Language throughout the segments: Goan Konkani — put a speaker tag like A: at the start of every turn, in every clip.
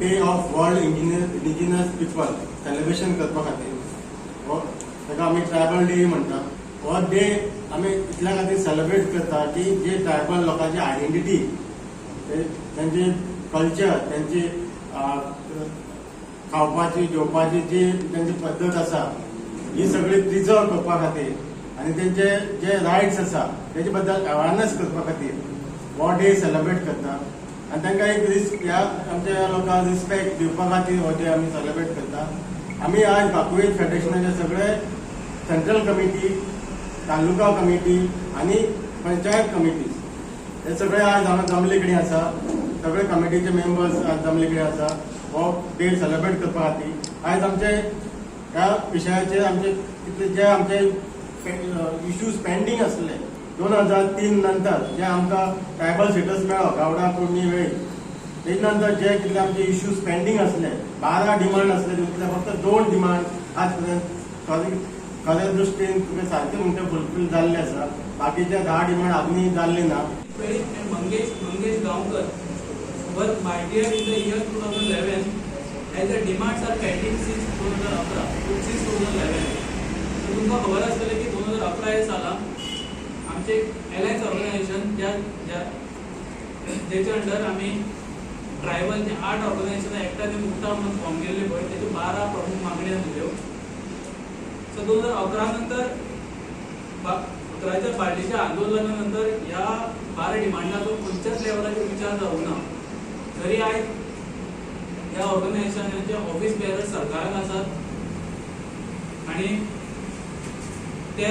A: Day of World Indigenous People celebration करपा खातीर हो ताका आमी ट्रायबल डे म्हणटा. हो डे आमी इतल्या खातीर सेलिब्रेट करता की जे ट्रायबल लोकांची आयडेंटिटी, तेंचे कल्चर, तेंची खावपाची जेवपाची जी तेंची पद्दत आसा, ही सगळी प्रिजर्व करपा खातीर आनी तेंचे जे रायट्स आसा तेजे बद्दल अवेरनेस करपा खातीर हो डे सेलिब्रेट करता. आनी तांकां एक रिस्क ह्या आमच्या लोकांक रिस्पेक्ट दिवपा खातीर हो डे आमी सेलिब्रेट करता. आमी आज बाकुवेत फेडरेशनाचे सगळे सेंट्रल कमिटी, तालुका कमिटी आनी पंचायत कमिटी हे सगळे आज हांगा जमले कडेन आसा. सगळे कमिटीचे मेंबर्स आज जमले कडेन आसा हो डे सेलिब्रेट करपा खातीर. आयज आमचे ह्या विशयाचेर आमचे कितले जे आमचे इश्यूज पेंडींग आसले, 2003 नंतर जे आमकां ट्रायबल स्टेटस मेळ्ळो गावडा, कुणबी, वेळीप, तेज नंतर जे कितले आमचे इश्यूज पेंडींग आसले, 12 डिमांड आसले, तितूंतले फक्त दोन डिमांड आज पर्यंत सॉरी खऱ्या दृश्टीन तुवें सारके म्हणटा फुलफील जाल्ले आसा. बाकीचे 10 डिमांड अजूनय जाल्ले ना.
B: Velip and Mangesh Gaonkar were martyred in the year 2011 as the demands are pending since 2011, since 2011. So तुमकां खबर आसतलें की 2011 ह्या सालान आमचे एलायन्स ऑर्गनायझेशन, ज्या ज्या जेच्या अंडर आमी ट्रायबल जे आठ ऑर्गनायझेशनां एकठांय येवन उटा म्हणून फॉर्म केल्ले पळय, तेच्यो 12 प्रमुख मागण्यो आसल्यो. सो 2011 नंतर, 11च्या बार्देसच्या आंदोलना नंतर ह्या 12 डिमांडाचो खंयच्याच लेवलाचेर विचार जावंक ना. तरी आयज ह्या ऑर्गनायझेशनाचे ऑफिस बेरर सरकारान आसात आनी ते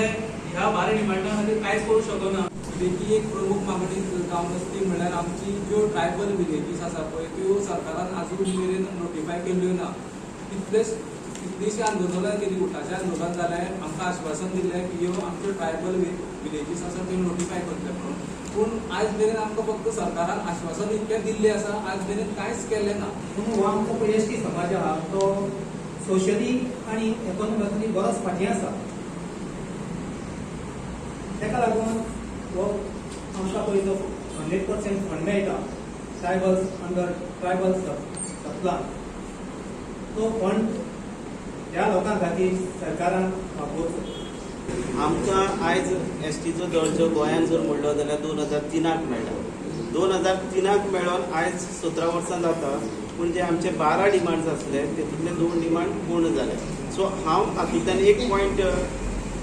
B: ह्या 12 डिमांडा खातीर कांयच करूंक शकना.
C: तेची एक प्रमुख मागणी जावन आसा ती म्हणल्यार आमची ज्यो ट्रायबल विलेजीस आसा पळय, त्यो सरकारान आजून मेरेन नोटिफाय केल्ल्यो ना. कितलीशीं आंदोलनां केली, उटाचें आंदोलन जालें, आमकां आश्वासन दिल्लें की ह्यो आमच्यो ट्रायबल विलेजीस आसा त्यो नोटिफाय करतले म्हणून. पूण आयज मेरेन आमकां फक्त सरकारान आश्वासन इतकें दिल्लें आसा, आयज मेरेन कांयच केल्लें ना.
D: पूण हो आमचो पळय एसटी समाज आहा तो सोशली आनी इकॉनॉमिकली बरोच फाटीं आसा. ताका लागून हो आमकां पळय जो 100% फंड मेळटा ट्रायबल्स अंडर ट्रायबल सबप्लान, तो फंड ह्या लोकां खातीर सरकारान वापरचो.
E: आमकां आयज एसटीचो दर्जो गोंयांत जर म्हणलो जाल्यार 2003क मेळ्ळा. 2003क मेळोन आयज 17 वर्सां जाता, पूण जे आमचे 12 डिमांड्स आसले तेतूंतले दोन डिमांड पूर्ण जाले. सो हांव हातूंतल्यान एक पॉयंट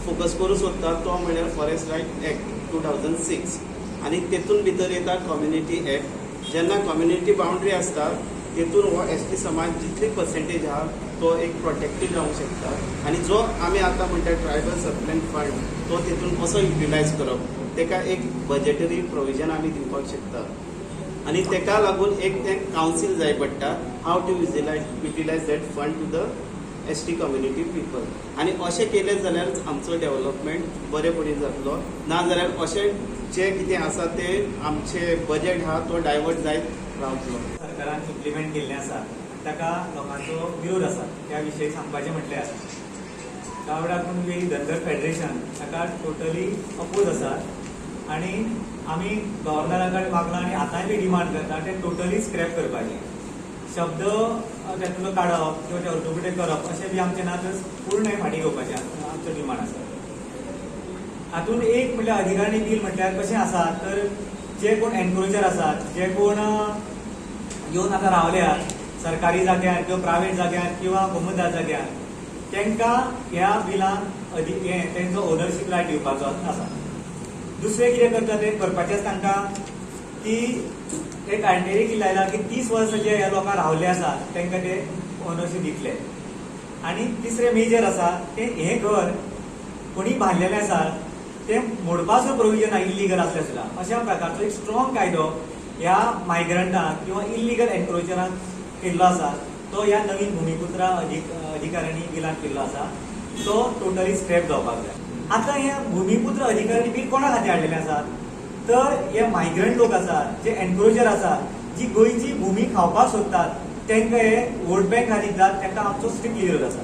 E: फोकस करूंक सोदता, तो म्हणल्यार फॉरेस्ट रायट एक्ट 2006 आनी तेतून भितर येता कम्युनिटी एक्ट. जेन्ना कम्युनिटी बाउंड्री आसता, तेतून हो एसटी समाज जितली पर्सेंटेज आहा तो एक प्रोटेक्टेड रावंक शकता. आनी जो आमी आतां म्हणटा ट्रायबल सबप्लॅन फंड, तो तेतून कसो युटिलायज करप, तेका एक बजेटरी प्रोविजन आमी दिवपाक शकता. आनी तेका लागून एक तें कावन्सील जाय पडटा, how to utilize that fund to the ST community people. आनी अशें केलें जाल्यारच आमचो डेव्हलपमेंट बरे पडीन जातलो, ना जाल्यार अशें जें कितें आसा तें आमचें बजेट आहा तो डायवर्ट जायत रावतलो.
F: सरकारान इम्प्लिमेंट केल्लें आसा ताका लोकांचो विरोध आसा. त्या विशयी सांगपाचें म्हटल्यार गावडा कुणबी धनगर फेडरेशन ताका टोटली अपोज आसा आनी आमी गव्हर्नरा कडेन मागलां आनी आतांय बी डिमांड करता, ते टोटली स्क्रॅप करपाचे. शब्द तातूंतलो काडप किंवा ते अर्दकुटे करप अशें बी आमचें ना, तर पूर्ण फाटीं घेवपाचें आमचो डिमांड आसा. हातूंत एक म्हटल्यार अधिकारणी बील म्हटल्यार कशें आसा, तर जे कोण एनक्रोचर आसात, जे कोण येवन आतां रावल्यात सरकारी जाग्यार किंवा प्रायवेट जाग्यार किंवा कोमुनिदाद जाग्यार, तांकां ह्या बिलान हें तेंचो ओनरशीप रायट दिवपाचो आसा. दुसरें कितें करता, ते करपाचें आसा तांकां की ते क्रायटेरिया कितें लायला की 30 वर्सां जे ह्या लोकांक रावल्ले आसा तांकां ते ओनरशीप दितले. आनी तिसरें मेजर आसा तें हें घर कोणी बांदलेलें आसा तें मोडपाचो प्रोविजन इल्लिगल आसलें सुद्दां. अशा प्रकारचो एक स्ट्रॉंग कायदो ह्या मायग्रंटांक किंवा इल्लिगल एनक्रोचरांक केल्लो आसा, तो ह्या नवीन भुमिपुत्रा अधिकाऱ्यांनी बिलान केल्लो आसा, तो टोटली स्क्रॅप जावपाक जाय. आतां हे भुमिपुत्र अधिकारणी बील कोणा खातीर हाडलेलें आसा, तर हे मायग्रंट लोक आसात, जे एनक्रोचर आसात, जी गोंयची भुमी खावपाक सोदतात, तांकां हे वोट बँक खातीर दितात. तांकां आमचो स्ट्रिक्टली विरोध आसा.